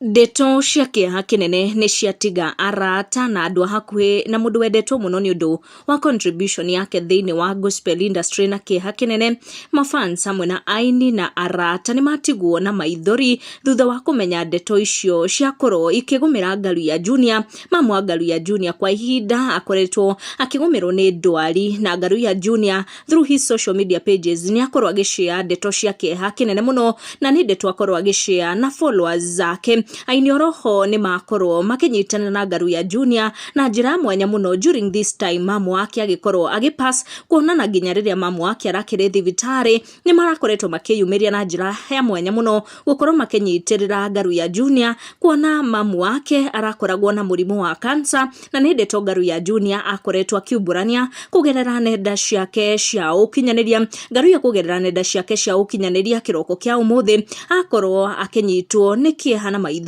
Ndeto cia kĩeha kĩnene nĩ ciatiga arata na andũ a hakuhĩ na mũndũ wendetwo mũno nĩ ũndũ wa contribution yake thĩinĩ wa gospel industry na kĩeha kĩnene. Mafans hamwe na aini na arata nĩ matigwo na maithori thutha wa kũmenya ndeto icio ciakorwo ikĩgũmĩra Ngaruiya Junior. Mamu wa Ngaruiya Junior kwa ihinda akoretwo akĩgũmĩrwo nĩ ndwari, na Ngaruiya Junior through his social media pages nĩ akorwo agĩshare ndeto cia kĩeha kĩnene mũno, na nĩ ndeto akorwo agĩshare na followers zake. Aini oroho nĩ makorwo makĩnyitana na Ngaruiya Junior na njĩra ya mwanya mũno during this time mamu wake agĩkorwo agĩpass, kuonana nginya rĩrĩa mamu wake arakĩrĩ thibitarĩ nĩ marakoretwo makĩyumĩria na njĩra ya mwanya mũno gũkorwo makĩnyitĩrĩra Ngaruiya Junior, kuona mamu wake arakoragwo na mũrimũ wa cancer, na nĩ ndeto Ngaruiya Junior akoretwo akiumbũrania kũgerera nenda ciake cia ũkinyanĩria. Ngaruiya kũgerera nenda ciake cia ũkinyanĩria kĩroko kĩa ũmũthĩ akorwo akĩnyitwo nĩ kĩeha na maithori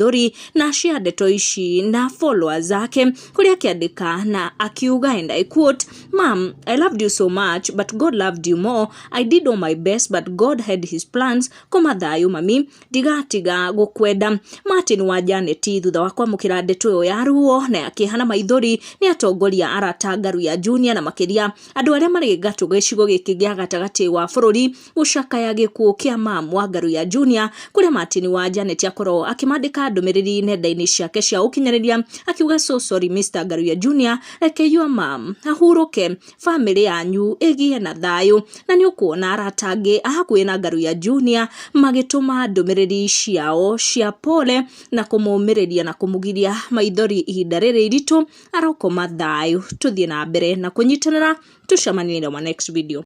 na share ndeto ici na followers ake, kũrĩa akĩandĩka na akiuga, and I quote, "Mom, I loved you so much, but God loved you more. I did all my best, but God had his plans. Koma thayũ mami, ndigatiga gũkwenda." Martin wa Janet, thutha wa kwamũkĩra ndeto ĩyo ya ruo na ya kĩeha na maithori, nĩ atongoria arata Ngaruiya Junior na makĩria andũ arĩa marĩ gatũ gĩcigo gĩkĩ gĩa gatagatĩ wa bũrũri gũcakaya gĩkuũ kĩa mam wa Ngaruiya Junior, kũrĩa Martin wa Janet akorwo akĩmandĩka ndũmĩrĩri nenda-inĩ ciake cia ũkinyanĩria akiuga, "So sorry, Mr Ngaruiya Junior, reke your mom ahurũke, famĩlĩ yanyu ĩgĩe na thayũ." Na nĩ ũkuona arata angĩ a hakuhĩ na Ngaruiya Junior magĩtũma ndũmĩrĩri ciao cia pole na kũmũmĩrĩria na kũmũgiria maithori ihinda rĩrĩ iritũ, arokoma thayũ. Tũthiĩ na mbere na kũnyitanĩra, tũcemanie na next video.